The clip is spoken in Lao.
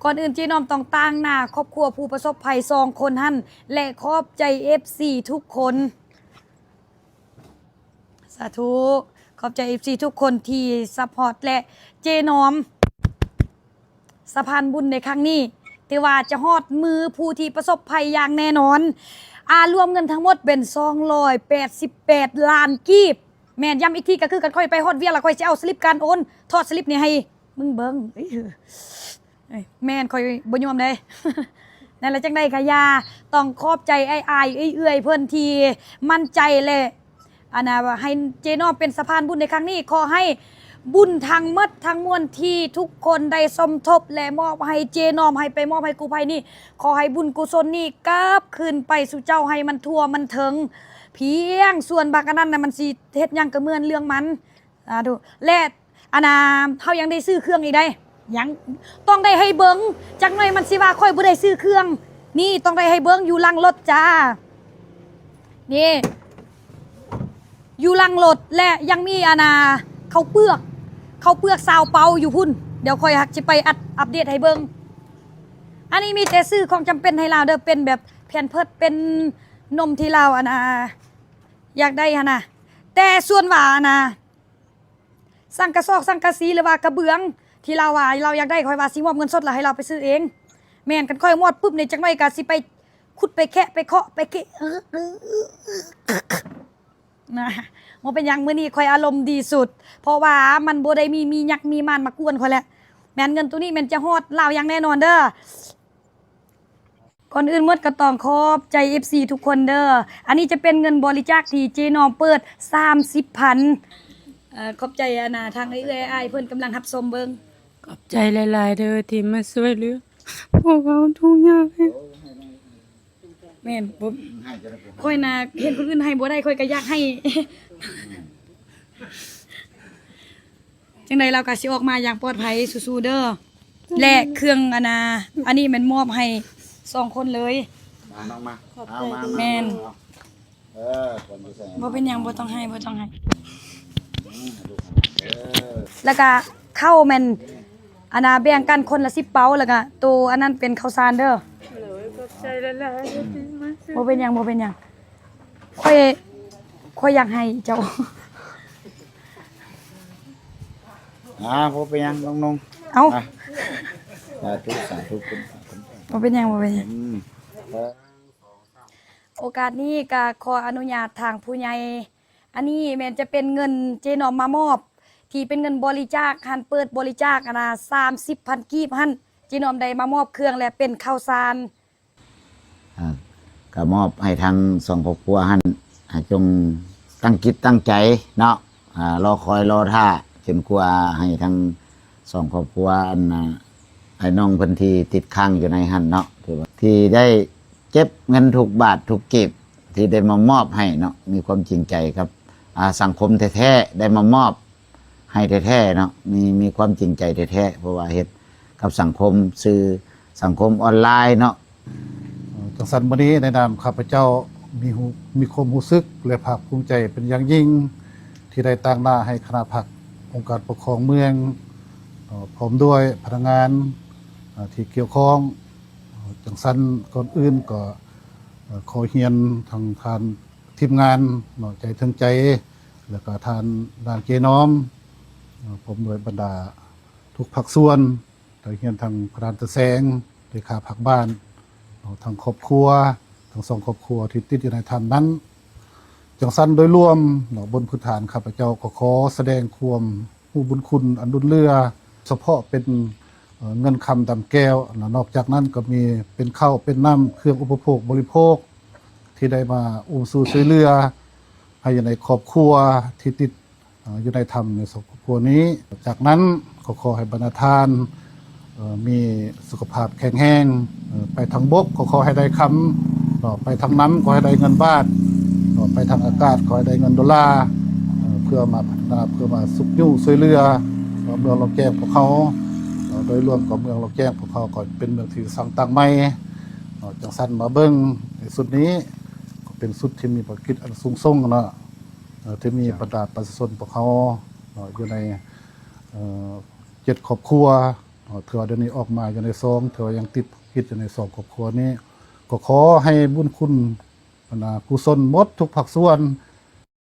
ກ່ອນອື່ນເຈນ້ອມຕ້ອງຕາງໜ້າຄອບຄົວຜູ້ປະສົບໄພສອງຄົນຫັ້ນ ແລະ ຂອບໃຈເອັຟຊີທຸກຄົນ. ສາທຸ. ຂອບໃຈເອັຟຊີທຸກຄົນທີ່ຊັບພອດ ແລະ ເຈນ້ອມ ສະພານບຸນໃນຄັ້ງນີ້ ຖືວ່າຈະຮອດມືຜູ້ທີ່ປະສົບໄພຢ່າງແນ່ນອນ. ອາ ລວມເງິນທັງໝົດເປັນສອງຮ້ອຍແປດສິບແປດລ້ານກີບ. ແມ່ນ, ຢ້ຳອີກທີກໍຄືກັນ, ຂ້ອຍໄປຮອດວຽກແລ້ວ ຂ້ອຍຊິເອົາສະລິບການໂອນ, ຖອດສະລິບນີ້ໃຫ້ມຶງເບິ່ງ. ເອີຍ ເອີຍ ແມ່ນ, ຂ້ອຍບໍ່ຍອມເດ້. ນັ້ນລະ ຈັ່ງໃດກະຢ່າ, ຕ້ອງຂອບໃຈອ້າຍໆ ເອື້ອຍໆ ເພິ່ນທີ່ໝັ້ນໃຈ ແລະ ອັນນ່າ ໃຫ້ເຈນ້ອມເປັນສະພານບຸນໃນຄັ້ງນີ້. ຂໍໃຫ້ບຸນທັງໝົດທັງມວນທີ່ທຸກຄົນໄດ້ສົມທົບ ແລະ ມອບໃຫ້ເຈນ້ອມ ໃຫ້ໄປມອບໃຫ້ກູ້ໄພນີ້, ຂໍໃຫ້ບຸນກຸສົນນີ້ກັບຄືນໄປສູ່ເຈົ້າໃຫ້ມັນທົ່ວມັນເຖິງ. ພຽງສ່ວນບັກອັນນັ້ນນະ ມັນຊິເຮັດຫຍັງກະເໝືອນເລື່ອງມັນ. ສາທຸ. ແລະ ອັນນ່າ ເຮົາຍັງໄດ້ຊື້ເຄື່ອງອີກໃດ໋, ຍັງຕ້ອງໄດ້ໃຫ້ເບິ່ງ. ຈັກໜ້ອຍມັນຊິວ່າຂ້ອຍບໍ່ໄດ້ຊື້ເຄື່ອງ. ນີ້ຕ້ອງໄດ້ໃຫ້ເບິ່ງຢູ່ຫຼັງລົດຈ້າ. ນີ້ ຢູ່ຫຼັງລົດ ແລະ ຍັງມີ ອັນນ່າ ເຂົ້າເປືອກ, ເຂົ້າເປືອກຊາວເປົາຢູ່ພຸ້ນ. ດຽວຂ້ອຍຫາກຊິໄປອັດ ອັບເດດໃຫ້ເບິ່ງ. ອັນນີ້ມີແຕ່ຊື້ຂອງຈຳເປັນໃຫ້ລາວເດີ້, ເປັນແບບແພມເພີດ ເປັນນົມທີ່ລາວ ອັນນ່າ ຢາກໄດ້ຫັ້ນນະ. ແຕ່ສ່ວນວ່າ ອັນນ່າ ສັງກະສອກສັງກະສີ ຫຼືວ່າກະເບື້ອງທີ່ລາວວ່າລາວຢາກໄດ້, ຂ້ອຍວ່າຊິມອບເງິນສົດລະໃຫ້ລາວໄປຊື້ເອງ. ແມ່ນ, ຄັນຂ້ອຍມອດປຶບນີ້ ຈັກໜ້ອຍກະຊິໄປຂຸດໄປແຄະໄປເຄາະໄປເຄະ. ນະ ບໍ່ເປັນຫຍັງ, ມື້ນີ້ຂ້ອຍອາລົມດີສຸດ ເພາະວ່າມັນບໍ່ໄດ້ມີ ມີຍັກມີມານມາກວນຂ້ອຍແຫຼະ. ແມ່ນ, ເງິນໂຕນີ້ແມ່ນຈະຮອດລາວຢ່າງແນ່ນອນເດີ້. ກ່ອນອື່ນໝົດກໍຕ້ອງຂອບໃຈເອັຟຊີທຸກຄົນເດີ້. ອັນນີ້ຈະເປັນເງິນບໍລິຈາກທີ່ເຈນ້ອມເປີດສາມສິບພັນ. ເອີ ຂອບໃຈ ອັນນ່າ ທາງເອື້ອຍໆ ອ້າຍໆ ເພິ່ນກຳລັງຮັບຊົມເບິ່ງ. ຂອບໃຈຫຼາຍໆເດີ້ທີ່ມາຊ່ວຍເຫຼືອພວກເຮົາທຸກຍາກ. ແມ່ນ ບໍ່ ຂ້ອຍນະ ເຫັນຄົນອື່ນໃຫ້ບໍ່ໄດ້ ຂ້ອຍກໍຢາກໃຫ້. ຈັ່ງໃດລາວກໍຊິອອກມາຢ່າງປອດໄພ. ສູ້ໆເດີ້. ແລະ ເຄື່ອງ ອັນນ່າ ອັນນີ້ແມ່ນມອບໃຫ້ສອງຄົນເລີຍ. ມານ້ອງມາ. ເອົາມາ ມາ ແມ່ນ. ເອີ ບໍ່ເປັນຫຍັງ, ບໍ່ຕ້ອງໃຫ້ ບໍ່ຕ້ອງໃຫ້. ອືມ ໃຫ້ລູກໃຫ້ຫຼານເດີ. ແລ້ວກະເຂົ້າແມ່ນ ອັນນ່າ ແບ່ງກັນຄົນລະສິບເປົາ, ແລ້ວກະໂຕອັນນັ້ນເປັນເຂົ້າສານເດີ. ໂດຍ ຂອບໃຈຫຼາຍໆ ທີ່ມາຊ່ວຍ. ບໍ່ເປັນຫຍັງ ບໍ່ເປັນຫຍັງ. ຂ້ອຍ ຂ້ອຍຢາກໃຫ້ເຈົ້າ. ອ່າ ບໍ່ເປັນຫຍັງນ້ອງໆ. ເອົ້າ ອ່ະ ສາທຸ ສາທຸ. ບໍ່ເປັນຫຍັງ ບໍ່ເປັນຫຍັງ. ອືມ ເອີ ໂອກາດນີ້ກະຂໍອະນຸຍາດທາງຜູ້ໃຫຍ່, ອັນນີ້ແມ່ນຈະເປັນເງິນເຈນ້ອມມາມອບ ທີ່ເປັນເງິນບໍລິຈາກຫັ້ນ, ເປີດບໍລິຈາກ ອັນນ່າ ສາມສິບພັນກີບຫັ້ນ, ເຈນ້ອມໄດ້ມາມອບເຄື່ອງ ແລະ ເປັນເຂົ້າສານ. ອ່າ ກະມອບໃຫ້ທັງສອງຄອບຄົວຫັ້ນ ໃຫ້ຈົ່ງຕັ້ງຈິດຕັ້ງໃຈເນາະ, ອ່າ ລໍຄອຍລໍຖ້າ ຈົນກວ່າໃຫ້ທັງສອງຄອບຄົວ ອັນນ່າ ອ້າຍນ້ອງເພິ່ນທີ່ຕິດຄ້າງຢູ່ໃນຫັ້ນເນາະ ທີ່ວ່າ ທີ່ໄດ້ ເກັບເງິນທຸກບາດທຸກກີບທີ່ໄດ້ມາມອບໃຫ້ເນາະ, ມີຄວາມຈິງໃຈກັບ ອາ ສັງຄົມແທ້ໆ ໄດ້ມາມອບໃຫ້ແທ້ໆເນາະ, ມີ ມີຄວາມຈິງໃຈແທ້ໆ ເພາະວ່າເຮັດກັບສັງຄົມ ສື່ສັງຄົມອອນລາຍເນາະ. ເອີ ຈັ່ງຊັ້ນ ມື້ນີ້ໃນນາມຂ້າພະເຈົ້າມີຮູ້ ມີຄວາມຮູ້ສຶກ ແລະ ພາກພູມໃຈເປັນຢ່າງຍິ່ງ ທີ່ໄດ້ຕາງໜ້າໃຫ້ຄະນະພັກອົງການປົກຄອງເມືອງ ເອີ ພ້ອມດ້ວຍພະນັກງານ ເອີ ທີ່ກ່ຽວຂ້ອງ. ຈັ່ງຊັ້ນ ກ່ອນອື່ນກໍ ເອີ ຂໍຮຽນທາງທ່ານທີມງານເນາະ ໃຈເຖິງໃຈ ແລ້ວກໍທ່ານນາງເຈນ້ອມ ເອີ ພ້ອມດ້ວຍບັນດາທຸກພາກສ່ວນ, ໄດ້ຮຽນທາງພະທ່ານຕາແສງ ເລຂາພັກບ້ານເນາະ, ທັງຄອບຄົວ ທັງສອງຄອບຄົວທີ່ຕິດຢູ່ໃນຖ້ຳນັ້ນ. ຈັ່ງຊັ້ນ ໂດຍລວມເນາະ ບົນພື້ນຖານ ຂ້າພະເຈົ້າກໍຂໍສະແດງຄວາມ ຮູ້ບຸນຄຸນອັນລົ້ນເຫຼືອ ສະເພາະເປັນ ເອີ ເງິນຄຳດຳແກ້ວ ແລະ ນອກຈາກນັ້ນກໍມີເປັນເຂົ້າເປັນນ້ຳ ເຄື່ອງອຸປະໂພກບໍລິໂພກ ທີ່ໄດ້ມາອຸມຊູຊ່ວຍເຫຼືອໃຫ້ຢູ່ໃນຄອບຄົວທີ່ຕິດ ເອີ ຢູ່ໃນຖ້ຳໃນສອງຄອບຄົວນີ້. ຈາກນັ້ນກໍຂໍໃຫ້ບັນດາທ່ານ ເອີ ມີສຸຂະພາບແຂງແຮງ, ເອີ ໄປທາງບົກກໍຂໍໃຫ້ໄດ້ຄຳ, ເນາະ ໄປທາງນ້ຳກໍໃຫ້ໄດ້ເງິນບາດ, ເນາະ ໄປທາງອາກາດກໍໃຫ້ໄດ້ເງິນໂດລາ, ເອີ ເພື່ອມາພັດທະນາ, ເພື່ອມາຊຸກຍູ້ຊ່ວຍເຫຼືອ ເນາະ ເມືອງລອງແກ້ງພວກເຮົາ, ເນາະ ໂດຍລວມກໍເມືອງລອງແກ້ງພວກເຮົາກໍເປັນເມືອງທີ່ສ້າງຕັ້ງໃໝ່, ເນາະ ຈັ່ງຊັ້ນມາເບິ່ງໃນຊຸດນີ້ກໍເປັນຊຸດທີ່ມີພາລະກິດອັນສູງສົ່ງເນາະ, ເອີ ທີ່ມີບັນດາປະຊາຊົນພວກເຮົາ ເນາະ ຢູ່ໃນ ເອີ ເຈັດຄອບຄົວ ເອີ ຖືວ່າດຽວນີ້ອອກມາຢູ່ໃນຊອງ ຖືວ່າຍັງຕິດຜິດຢູ່ໃນສອງຄອບຄົວນີ້ ກໍຂໍໃຫ້ບຸນຄຸນ ອັນນ່າ ກຸສົນໝົດທຸກພາກສ່ວນ